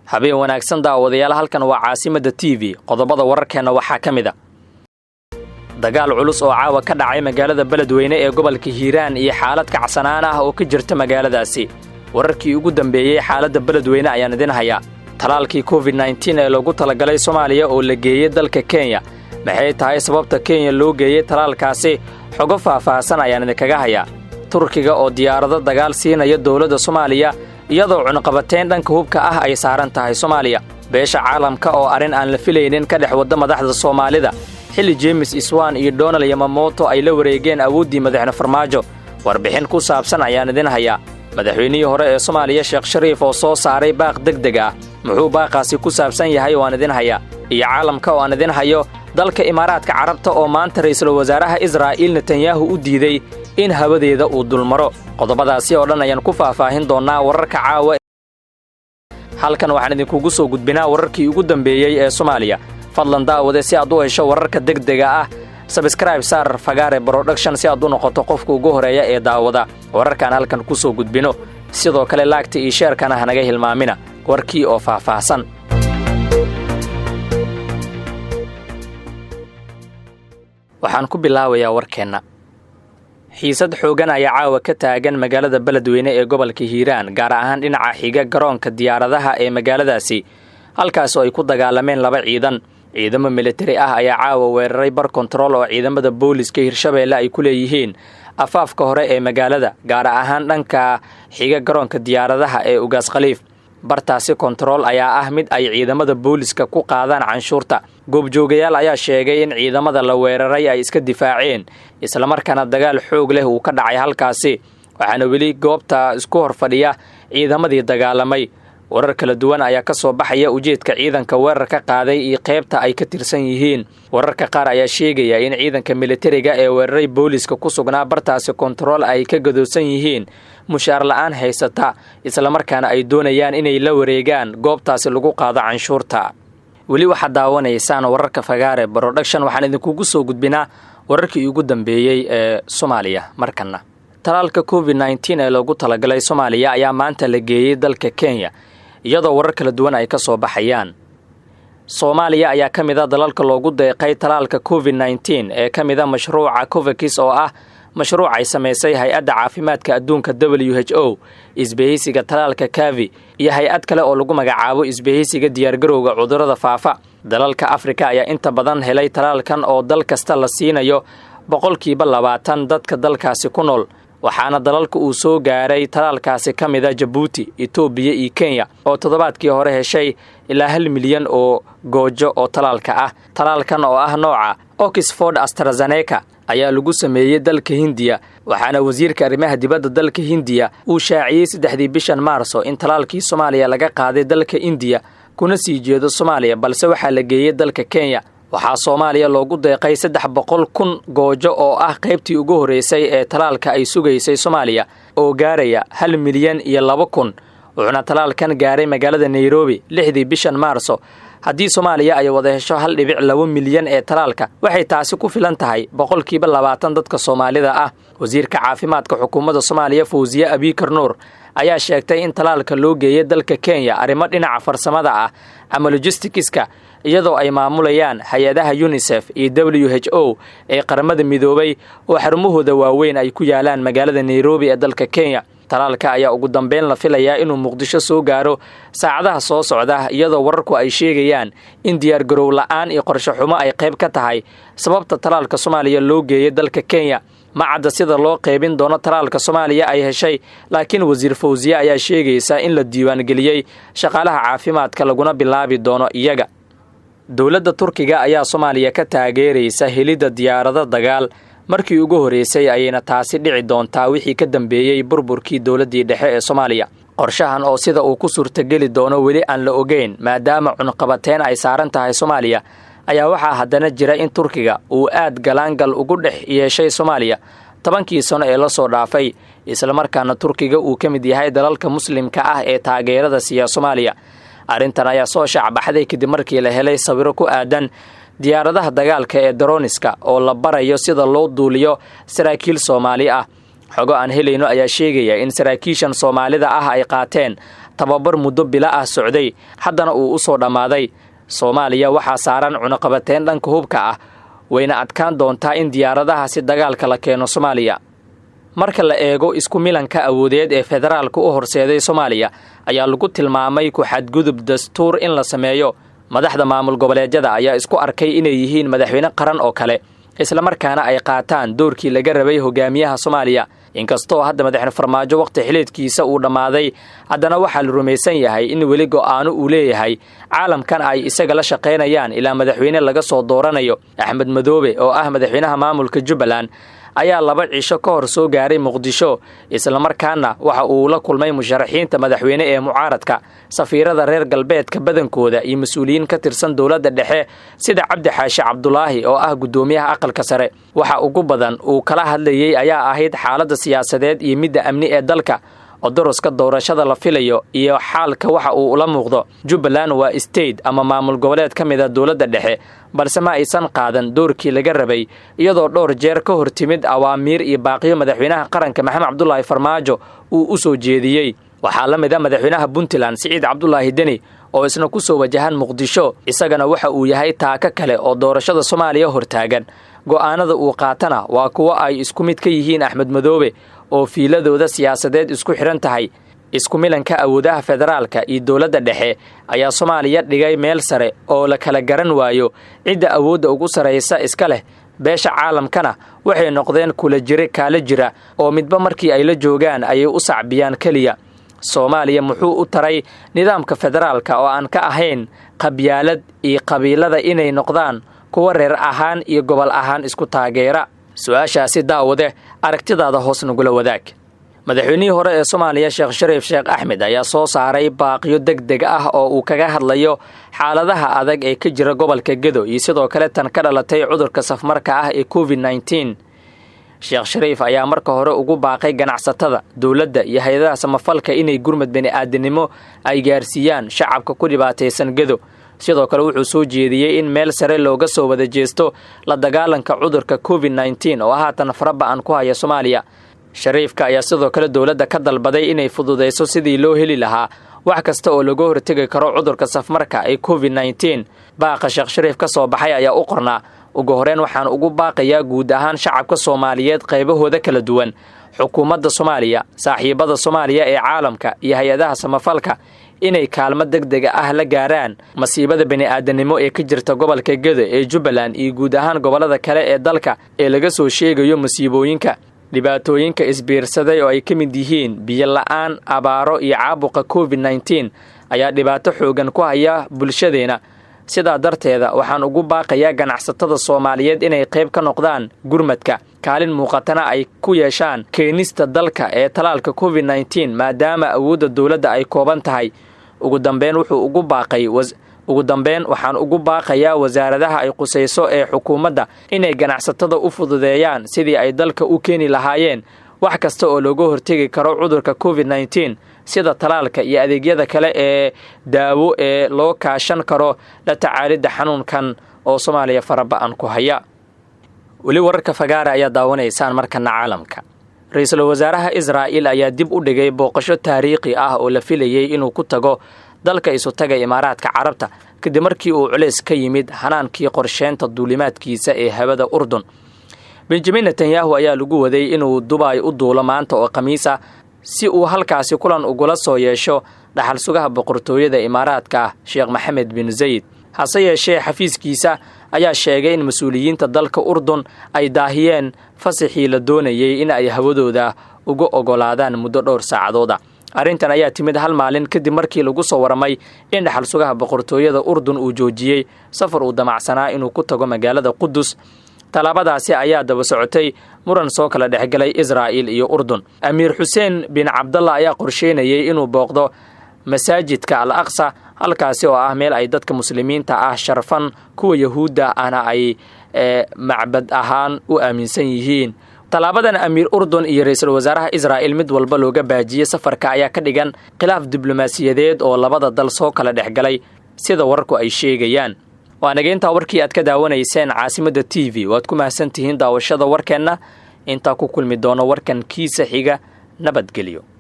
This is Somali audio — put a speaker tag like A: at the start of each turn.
A: Habeen wanaagsan daawadayaal, halkan waa Caasimada TV. Qodobada wararkeenna waxaa ka mid a dagaal culus oo caawa ka dhacay magaalada Beledweyne ee gobolka Hiiraan iyo xaalad kacsanaan ah oo ka jirta magaaladaasi. Wararkii ugu dambeeyey xaaladda Beledweyne ayaan idin hayaa. Talaalkii COVID-19 ee loogu talagalay Soomaaliya oo la geeyey dalka Kenya, maxay tahay sababta Kenya loo geeyey talaalkaasi? Xogo faahfaahsan ayaan idinkaga hayaa. Turkiga oo diyaarado dagaal siinaya dowladda Soomaaliya iyadoo cunqabateyn dhanka hubka ah ay saaran tahay Soomaaliya. Beesha caalamka oo arrin aan la filaynin ka dhex wadda madaxda Soomaalida xilli James Swan iyo Donald Yamamoto ay la wareegeen awooddii madaxne Farmaajo. Warbixin ku saabsan ayaan idin hayaa. Madaxweynihii hore ee Soomaaliya Sheekh Shariif oo soo saaray baaq deg deg ah, muxuu baaqaasi ku saabsan yahay? Waan idin hayaa. Iyo caalamka oo aan idin hayo dalka Imaaraadka Carabta oo maanta ra'iisul wasaaraha Israa'iil Netanyahu u diiday in hawadeeda uu dulmaro. Qodobadaasi oo dhan ayaan ku faahfaahin doonnaa wararka caawa. Halkan waxaan idinkugu soo gudbinaa wararkii ugu dambeeyey ee Soomaaliya. Fadlan daawade, si aad u hesho wararka degdega ah, subscribe saar Fagaare Production si aad u noqoto qofka ugu horeeya ee daawada wararkaan halkan ku soo gudbino. Sidoo kale like-ta iyo share-kana hanaga hilmaamina. Warkii oo faahfaahsan. Waxaan ku bilaabayaa warkeenna. Xiisad xoogan ayaa caawa ka taagan magaalada Beledweyne ee gobolka Hiiraan, gaar ahaan dhinaca xiga garoonka diyaaradaha ee magaaladaasi, halkaasoo ay ku dagaalameen laba ciidan. Ciidamo militari ah ayaa caawa weeraray bar kontarool oo ciidamada booliska Hirshabeelle ay ku leeyihiin afaafka hore ee magaalada, gaar ahaan dhanka xiga garoonka diyaaradaha ee Ugaas Khaliif. Bartaasi kontarool ayaa ah mid ay ciidamada booliska ku qaadaan canshuurta. Goobjoogayaal ayaa sheegay in ciidamada la weeraray ay iska difaaceen, islamarkaana dagaal xoog leh uu ka dhacay halkaasi, waxaana weli goobta isku hor fadhiya ciidamadii dagaalamay. Warar kala duwan ayaa ka soo baxaya ujeedka ciidanka weerar ka qaaday iyo qaybta ay ka tirsan yihiin. Wararka qaar ayaa sheegaya in ciidanka militariga ee weeraray booliska ku sugnaa bartaasi kontarool ay ka gadoodsan yihiin mushaar la'aan haysata, islamarkaana ay doonayaan inay la wareegaan goobtaasi lagu qaado canshuurta. Weli waxaad daawanaysaan wararka Fagaare Production. Waxaan idinkugu soo gudbinaa wararkii ugu dambeeyey ee Soomaaliya. Markana talaalka COVID-19 ee loogu talagalay Soomaaliya ayaa maanta la geeyey dalka Kenya, iyadoo warar kala duwan ay ka soo baxayaan. Soomaaliya ayaa ka mid a dalalka loogu deeqay talaalka COVID-19 ee ka mid a mashruuca COVAX, oo ah mashruuc ay samaysay Hay-adda Caafimaadka Adduunka WHO, isbahaysiga talaalka Gavi iyo hay-ad kale oo lagu magacaabo Isbahaysiga Diyaargarowga Cudurrada Faafa. Dalalka Afrika ayaa inta badan helay talaalkan oo dal kasta la siinayo 20% dadka dalkaasi ku nool, waxaana dalalka uu soo gaaray talaalkaasi ka mid a Jabuuti, Itoobiya iyo Kenya oo toddobaadkii hore heshay ilaa 1 milyan oo goojo oo talaalka ah. Talaalkan oo ah nooca Oxford AstraZeneca ayaa lagu sameeyey dalka Hindiya, waxaana wasiirka arrimaha dibadda dalka Hindiya uu shaaciyey 3-dii bishan Maarso in talaalkii Soomaaliya laga qaaday dalka Indiya kuna sii jeedo Soomaaliya, balse waxaa la geeyey dalka Kenya. Waxaa Soomaaliya loogu deeqay 300,000 goojo oo ah qaybtii ugu horreysay ee talaalka ay sugaysay Soomaaliya oo gaaraya 1,002,000, wuxuuna talaalkan gaaray magaalada Nairobi 6-dii bishan Maarso. Haddii Soomaaliya ay wada hesho 1.2 milyan ee talaalka, waxay taasi ku filan tahay 20% dadka Soomaalida ah. Wasiirka caafimaadka xukuumadda Soomaaliya Fawsiye Abiikar Nuur ayaa sheegtay in talaalka loo geeyey dalka Kenya arrimo dhinaca farsamada ah ama logistics-ka, iyadoo ay maamulayaan hay-adaha UNICEF iyo WHO ee Qaramada Midoobay oo xarumahooda waaweyn ay ku yaalaan magaalada Nairobi ee dalka Kenya. Talaalka ayaa ugu dambeyn la filayaa inuu Muqdisho soo gaaro saacadaha soo socda, iyadoo wararku ay sheegayaan in diyaargarow la'aan iyo qorshe xumo ay qayb ka tahay sababta talaalka Soomaaliya loo geeyey dalka Kenya. Ma cadda sida loo qaybin doono talaalka Soomaaliya ay heshay, laakiin wasiir Fawsiye ayaa sheegaysa in la diiwaangeliyey shaqaalaha caafimaadka laguna bilaabi doono iyaga. Dowladda Turkiga ayaa Soomaaliya ka taageeraysa helidda diyaarado dagaal. Markii ugu horreysay ayayna taasi dhici doontaa wixii ka dambeeyey burburkii dowladdii dhexe ee Soomaaliya. Qorshahan oo sida uu ku suurtageli doono weli aan la ogeyn, maadaama cunqabateyn ay saaran tahay Soomaaliya, ayaa waxaa haddana jira in Turkiga uu aad galaangal ugu dhex yeeshay Soomaaliya 10-kii sano ee lasoo dhaafay, islamarkaana Turkiga uu ka mid yahay dalalka Muslimka ah ee taageerada siiya Soomaaliya. Arrintan ayaa soo shaacbaxday kadib markii la helay sawiro ku aadan diyaaradaha dagaalka ee drones-ka oo la barayo sida loo duuliyo saraakiil Soomaali ah. Xogo aan helayno ayaa sheegaya in saraakiishan Soomaalida ah ay qaateen tababar muddo bila ah socday, haddana uu u soo dhammaaday. Soomaaliya waxaa saaran cunuqabateyn dhanka hubka ah, wayna adkaan doontaa in diyaaradahaasi dagaalka la keeno Soomaaliya. Marka la eego isku milanka awoodeed ee federaalka u horseeday Soomaaliya, ayaa lagu tilmaamay ku xadgudub dastuur in la sameeyo. Madaxda maamul goboleedyada ayaa isku arkay inay yihiin madaxweyne qaran oo kale, islamarkaana ay qaataan doorkii laga rabay hogaamiyaha Soomaaliya. Inkastoo hadda madaxweyne Farmaajo waqti xiliedkiisa uu dhammaaday, haddana waxaa la rumaysan yahay in weli go'aano uu leeyahay, caalamkan ay isaga la shaqaynayaan ilaa madaxweyne laga soo dooranayo. Axmed Madoobe oo ah madaxweynaha maamulka Jubbaland ayaa 2 cisho ka hor soo gaaray Muqdisho, islamarkaana waxa uu la kulmay musharaxiinta madaxweyne ee mucaaradka, safiirada reer galbeedka badankooda iyo mas-uuliyiin ka tirsan dowladda dhexe sida Cabdi Xaashi Cabdulaahi oo ah guddoomiyaha aqalka sare. Waxa ugu badan uu kala hadlayey ayaa ahayd xaaladda siyaasadeed iyo midda amni ee dalka, odoroska doorashada la filayo iyo xaalka waxa uu ula muuqdo. Jubbaland waa state ama maamul goboleed ka mid a dowladda dhexe, balse ma aysan qaadan doorkii laga rabay, iyadoo dhowr jeer ka hor timid awaamiir iyo baaqiyo madaxweynaha qaranka Maxamed Cabdulaahi Farmaajo uu u soo jeediyey. Waxaa la mid a madaxweynaha Puntland Siciid Cabdulaahi Deni oo isna ku soo wajahan Muqdisho, isagana waxa uu yahay taako kale oo doorashada Soomaaliya hortaagan. Go'aanada uu qaatana waa kuwo ay isku mid ka yihiin Axmed Madoobe oo fiiladooda siyaasadeed isku xidhan tahay. Isku milanka awoodaha federaalka iyo dowladda dhexe ayaa Soomaaliya dhigay meel sare oo la kala garan waayo cidda awoodda ugu sarraysa iska leh. Beesha caalamkana waxay noqdeen kula jire kaala jira oo midba markii ay la joogaan ayay u sacbiyaan keliya. Soomaaliya muxuu u taray nidaamka federaalka oo aan ka ahayn qabyaalad iyo qabiilada inay noqdaan kuwa reer ahaan iyo gobol ahaan isku taageera? Su-aashaasi daawade aragtidaada hoos nagula wadaag. Madaxweynihii hore ee Soomaaliya Sheekh Shariif Sheekh Axmed ayaa soo saaray baaqiyo deg deg ah oo uu kaga hadlayo xaaladaha adag ee ka jira gobolka Gedo iyo sidoo kale tan ka dhalatay cudurka safmarka ah ee COVID-19. Sheekh Shariif ayaa marka hore ugu baaqay ganacsatada, dowladda iyo hay-adaha samafalka inay gurmad bini'aadanimo ay gaarsiiyaan shacabka ku dhibaataysan Gedo. Sidoo kale wuxuu soo jeediyey in meel sare looga soo wada jeesto la dagaalanka cudurka COVID-19 oo haatan faraba-an ku haya Soomaaliya. Shariifka ayaa sidoo kale dowladda ka dalbaday inay fududayso sidii loo heli lahaa wax kasta oo laga hortegi karo cudurka safmarka ee COVID-19. Baaqa Sheekh Shariif ka soo baxay ayaa u qornaa: ugu horreyn waxaan ugu baaqayaa guud ahaan shacabka Soomaaliyeed qaybahooda kala duwan, xukuumadda Soomaaliya, saaxiibada Soomaaliya ee caalamka iyo hay-adaha samafalka inay kaalmo deg dega ah la gaaraan masiibada bini'aadanimo ee ka jirta gobolka Gedo ee Jubbaland iyo guud ahaan gobollada kale ee dalka ee laga soo sheegayo masiibooyinka. Dhibaatooyinka isbiirsaday oo ay ka mid yihiin biyo la'aan, abaaro iyo caabuqa COVID-19 ayaa dhibaato xoogan ku haya bulshadeena. Sidaa darteeda waxaan ugu baaqayaa ganacsatada Soomaaliyeed inay qayb ka noqdaan gurmadka, kaalin muuqatana ay ku yeeshaan keenista dalka ee talaalka COVID-19, maadaama awoodda dowladda ay kooban tahay. Ugu dambeyn wuxuu ugu baaqay ugu dambeyn waxaan ugu baaqayaa wasaaradaha ay qusayso ee xukuumadda inay ganacsatada u fududeeyaan sidii ay dalka u keeni lahaayeen wax kasta oo looga hortegi karo cudurka COVID-19, sida talaalka iyo adeegyada kale ee daawo ee loo kaashan karo la tacaalidda xanuunkan oo Soomaaliya faraba-an ku haya. Weli wararka Fagaara ayaa daawanaysaan. Markana caalamka. Ra-iisul wasaaraha Israa'il ayaa dib u dhigay booqasho taariikhi ah oo la filayey inuu ku tago dalka isutaga Imaaraadka Carabta, kadib markii uu culays ka yimid hanaankii qorsheynta duulimaadkiisa ee hawada Urdun. Benjamin Netanyahu ayaa lagu waday inuu Dubay u duulo maanta oo Khamiisa si uu halkaasi kulan ugula soo yeesho dhaxal sugaha boqortooyada Imaaraadka ah Sheekh Maxamed bin Zayid. Hase yeeshee xafiiskiisa ayaa sheegay in mas-uuliyiinta dalka Urdun ay daahiyeen fasaxii la doonayey in ay hawadooda uga ogolaadaan muddo dhowr saacadooda. Arrintan ayaa timid hal maalin kadib markii lagu soo waramay in dhaxal sugaha boqortooyada Urdun uu joojiyey safar uu damacsanaa inuu ku tago magaalada Qudus. Tallaabadaasi ayaa daba socotay muran soo kala dhexgalay Israa'iil iyo Urdun. Amiir Xuseen bin Cabdalla ayaa qorsheynayay inuu booqdo masaajidka Al Aqsa, halkaasi oo ah meel ay dadka muslimiinta ah sharfan, kuwa Yahuudda ahna ay macbad ahaan u aaminsan yihiin. Tallaabadan amiir Urdun iyo ra-iisul wasaaraha Israa'il mid walba looga baajiyey safarka ayaa ka dhigan khilaaf diblomaasiyadeed oo labada dal soo kala dhexgalay, sida wararku ay sheegayaan. Waa nageyntaa warkii aad ka daawanayseen Caasimadda TV. Waad ku mahadsan tihiin daawashada warkeenna. Intaa ku kulmi doono warkan kiisa xiga, nabadgelyo.